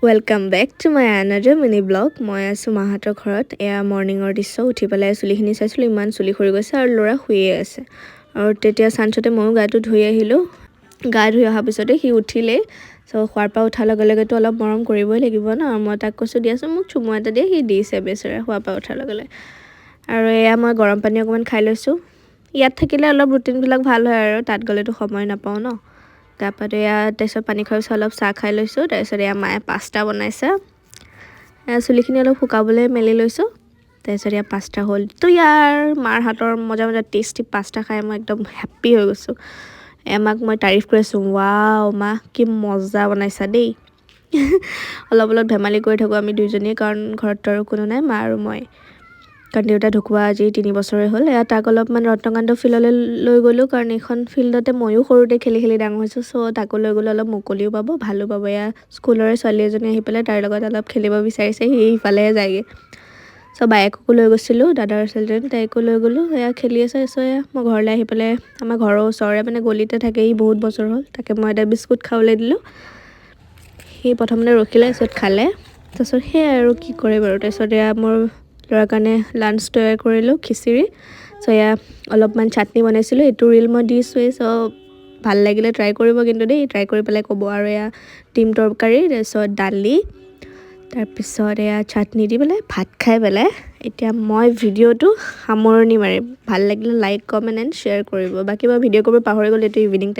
Welcome back to my another mini vlog. মই আছোঁ মাহঁতৰ ঘৰত। এয়া মৰ্ণিঙৰ দৃশ্য। উঠি পেলাই চুলিখিনি চাইছিলোঁ, ইমান চুলি সৰি গৈছে আৰু ল'ৰা শুইয়ে আছে। আৰু তেতিয়া চান্সতে ময়ো গাটো ধুই আহিলোঁ। গা ধুই অহাৰ পিছতে সি উঠিলেই। চ' শোৱাৰ পৰা উঠাৰ লগে লগেতো অলপ মৰম কৰিবই লাগিব ন। মই তাক কৈছোঁ, "দিয়াচোন, মোক চুমু এটা দিয়ে।" সি দিছে বেচেৰা শোৱাৰ পৰা উঠাৰ লগে লগে। আৰু এয়া মই গৰম পানী অকণমান খাই লৈছোঁ। ইয়াত থাকিলে অলপ ৰুটিনবিলাক ভাল হয় আৰু তাত গ'লেতো সময় নাপাওঁ ন। গা পা ধুই এয়া তাৰপিছত পানী খোৱাৰ পিছত অলপ চাহ খাই লৈছোঁ। তাৰপিছত এয়া মায়ে পাস্তা বনাইছে। এয়া চুলিখিনি অলপ শুকাবলৈ মেলি লৈছোঁ। তাৰপিছত এয়া পাস্তা হ'ল। তো ইয়াৰ মাৰ হাতৰ মজা মজা টেষ্টি পাস্তা খাই মই একদম হেপ্পী হৈ গৈছোঁ। এয়া মাক মই তাৰিফ কৰি আছোঁ, "ৱাও মা, কি মজা বনাইছা দেই।" অলপ অলপ ধেমালি কৰি থাকোঁ আমি দুইজনীয়ে, কাৰণ ঘৰততো আৰু কোনো নাই, মা আৰু মই, কাৰণ দেউতা ঢুকোৱা আজি 3 বছৰে হ'ল। এয়া তাক অলপমান ৰত্নকান্ত ফিল্ডলৈ লৈ গ'লোঁ, কাৰণ এইখন ফিল্ডতে ময়ো সৰুতে খেলি খেলি ডাঙৰ হৈছোঁ। চ' তাকো লৈ গ'লে অলপ মুকলিও পাব, ভালো পাব। এয়া স্কুলৰে ছোৱালী এজনী আহি পেলাই তাৰ লগত অলপ খেলিব বিচাৰিছে, সি সিফালেহে যায়গৈ। চ' বায়েককো লৈ গৈছিলোঁ, দাদাৰ ছোৱালীজনী, তাইকো লৈ গ'লোঁ। এয়া খেলি আছে। চ' এয়া মই ঘৰলৈ আহি পেলাই আমাৰ ঘৰৰ ওচৰৰে, মানে গলিতে থাকে সি, বহুত বছৰ হ'ল, তাকে মই এটা বিস্কুট খাবলৈ দিলোঁ। সি প্ৰথমতে ৰখিলে, তাৰপিছত খালে। তাৰপিছত সেয়াই আৰু কি কৰে বাৰু। তাৰপিছত এয়া মোৰ ল'ৰাৰ কাৰণে লাঞ্চ তৈয়াৰ কৰিলোঁ, খিচিৰি। চ' এয়া অলপমান চাটনি বনাইছিলোঁ। এইটো ৰিল মই দিছোঁৱেই। চ' ভাল লাগিলে ট্ৰাই কৰিব কিন্তু দেই, ট্ৰাই কৰি পেলাই ক'ব। আৰু এয়া ডিম তৰকাৰী, তাৰপিছত দালি, তাৰপিছত এয়া চাটনি দি পেলাই ভাত খাই পেলাই এতিয়া মই ভিডিঅ'টো সামৰণি মাৰিম। ভাল লাগিলে লাইক, কমেণ্ট এণ্ড শ্বেয়াৰ কৰিব। বাকী মই ভিডিঅ' কৰিব পাহৰি গ'লোঁ, এইটো ইভিনিং।